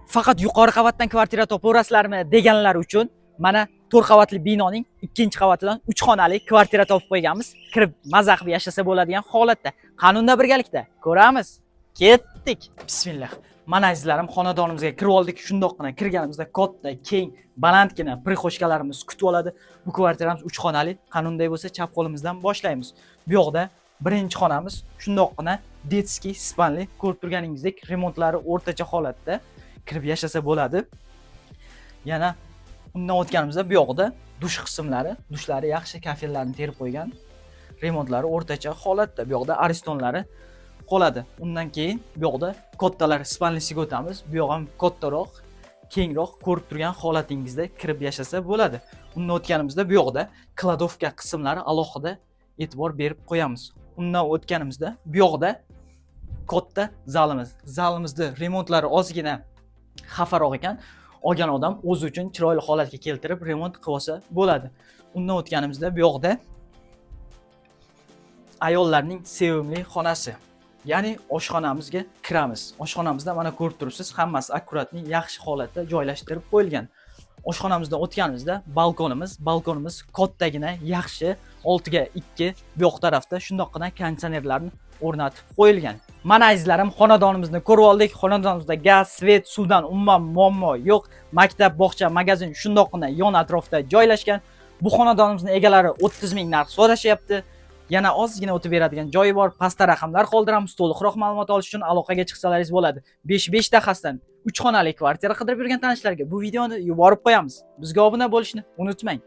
Faqat yuqori qavatdan kvartira topaverasizlarmi deganlar uchun mana 4 qavatli binoning ikkinchi qavatidan 3 xonali kvartira topib qo'yganmiz. Kirib maza qilib yashasa bo'ladigan holatda. Qani unda birgalikda ko'ramiz. Ketdik. Bismillah. Mana, azizlarim, xonadonimizga kirib oldik. Shundoqqina kirganimizda katta, keng, balandgina прихожка larimiz kutib oladi. Bu kvartiramiz 3 xonali. Qani unday bo'lsa, chap qo'limizdan boshlaymiz. Bu yoqda birinchi xonamiz shundoqqina детский спальный, ko'rib turganingizdek, remontlari o'rtacha holatda, kirib yashasa bo'ladi. Yana undan o'tganimizda bu yoqda dush qismlari, dushlari yaxshi, kafellarni terib qo'ygan, remontlari o'rtacha holatda. Bu yoqda aristonlari qoladi. Undan keyin bu yoqda kattalar спальный siga o'tamiz. Bu yoq ham kattaroq, kengroq, ko'rib turgan holatingizda kirib yashasa bo'ladi. Undan o'tganimizda bu yoqda кладовка qismlari, alohida e'tibor berib qo'yamiz. Undan o'tganimizda bu yoqda katta zalimiz. Zalimizda remontlari ozgina xafaroq ekan, olgan odam o'zi uchun chiroyli holatga keltirib remont qilib olsa bo'ladi. Undan o'tganimizda bu yoqda ayollarning sevimli xonasi, ya'ni oshxonamizga kiramiz. Oshxonamizda, mana, ko'rib turibsiz, hammasi аккуратный, yaxshi holatda joylashtirib qo'yilgan. Oshxonamizdan o'tganimizda balkonimiz. Balkonimiz kattagina, yaxshi, 6 ga 2. Bu yoq tarafda shundoqqina konditsionerlarni o'rnatib qo'yilgan. Mana, azizlarim, xonadonimizni ko'rib oldik. Xonadonimizda gaz, свет, suvdan umuman muammo yo'q. Maktab, bog'cha, magazin shundoqqina yon atrofda joylashgan. Bu xonadonimizni egalari 30 ming narx so'rashyapti, yana ozgina o'tib beradigan joyi bor. Pastda raqamlar qoldiramiz, to'liqroq ma'lumot olish uchun aloqaga chiqsalaringiz bo'ladi. 5 5 dahasdan 3 xonali kvartira qidirib yurgan tanishlarga bu videoni yuborib qo'yamiz. Bizga obuna bo'lishni unutmang.